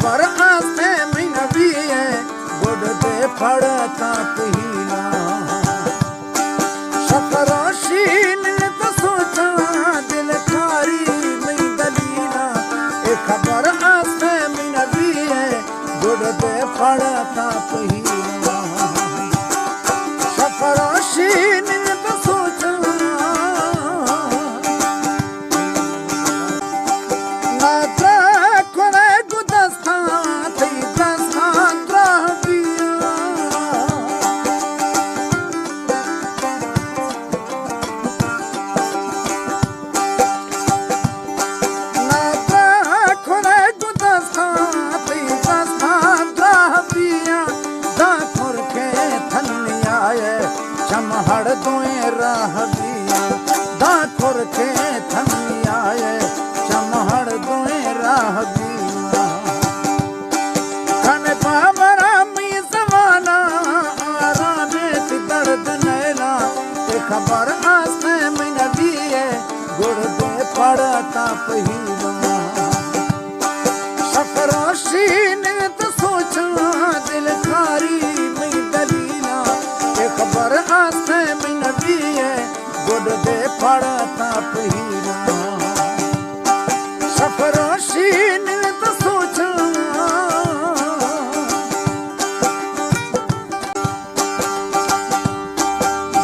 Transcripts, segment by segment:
خبر آستے مئی نبی ءِ، گڈ دے پڑ تا پہیلا۔ شفراشی نت سوچاں دل کاری مئی دلیلا۔ اے خبر آستے مئی نبی ءِ، گڈ دے پڑ تا پہیلا۔ شفراشی نت سوچاں نادرا کنے گوں دستاں، تئی دستاں دراہ بیاں۔ نادرا کنے گوں دستاں، تئی دستاں دراہ بیاں۔ داں کھرکے تھنی آئے، چم ہڑ دوئیں راہ بیاں۔ داں کھرکے تھنی آئے، چم ہڑ دوئیں راہ بیاں۔ کن پامرا مئی زمانہ، آرامے تی درد نیلا۔ اے خبر آستے مئی نبی ءِ، گڑ دے پڑ تا پہیلا۔ شفراشی نت سوچاں دل کاری مئی دلیلا۔ اے خبر آستے مئی نبی ءِ، گڈ دے پڑ تا پہیلا۔ شفراشی نت سوچاں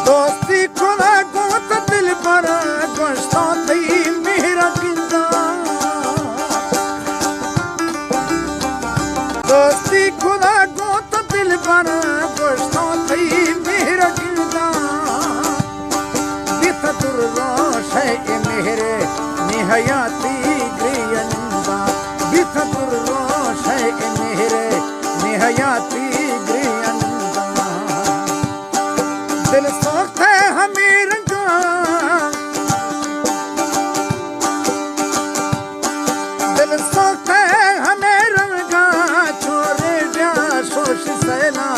دوستی کنا گوں تو دلبر، گوشتاں تئی مہر گنداں۔ دوستی کنا گوں تو دلبر، گوشتاں تئی مہر گنداں۔ بیت دور روش ءِ اے مہر، نی حیاتی گریہ ننداں۔ بیت دور روش ءِ اے مہر، نی حیاتی گریہ ننداں۔ دل سوخت ءِ ہمے رنگاں، دل سوخت ءِ ہمے رنگاں، چو ریڈیا شوش سیلاں۔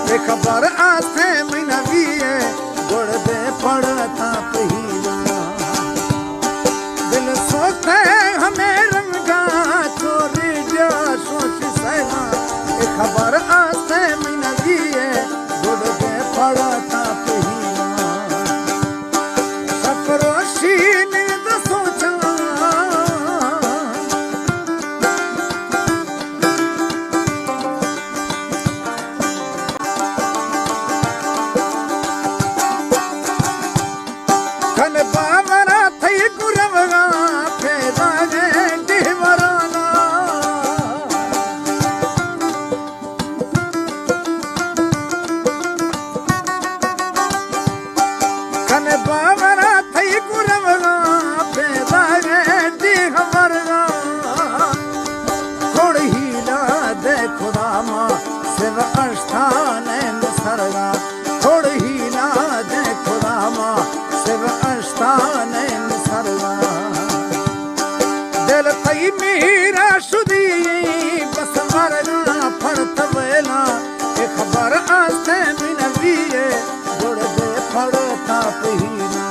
اے خبر آستے مئی نبی ءِ، گڑ دے پڑ تا پہیلا۔ دل سوخت ءِ ہمے رنگاں، چو ریڈیا شوش سیلاں۔ اے خبر آستے مئی نبی ءِ، گڑ دے پڑ تا پہیلا۔ شفراشی نت سوچاں کن باورا تئی گوں روگا، پیداگیں ڈیہورانا۔ کن باورا تئی گوں روگا، پیداگیں ڈیہورگا۔ تھوڑ ہیلا دے خدا ما، سو اشتانے سرگا۔ تھوڑ ہیلا دے خدا ما، سو اشتانے سرگا۔ دل تئی میرا شدی، بس مرگا پڑ تا ویلا۔ اے خبر آستے مئی نبی ءِ، گڑ دے پڑ تا پہیلا۔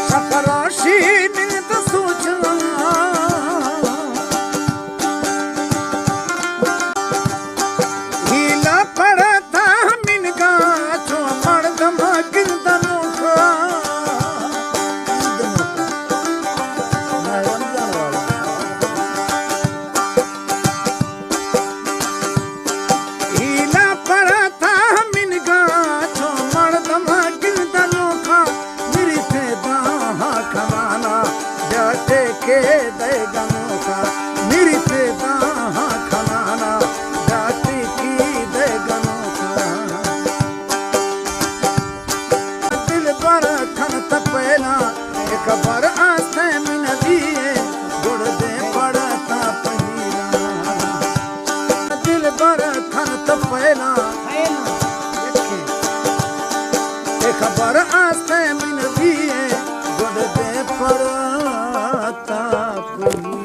شفراشی نت سوچاں ہیلا پڑ تا ہمینگا، چو مردم گندنوکا۔ ہیلا پڑ تا ہمینگا، چو مردم گندنوکا۔ میری پیدا ہا کھنانا، جاتے کے دے گنوکا۔ میری پیدا ہا کھنانا، جاتے کی دے گنوکا۔ دلبر کھن تپیلا، اے خبر آستے مئی نبی ءِ، گڑ دے پڑ تا پہیلا۔ دلبر کھن تپیلا، اے خبر آستے مئی نبی ءِ، گڑ دے پڑ تا پہیلا۔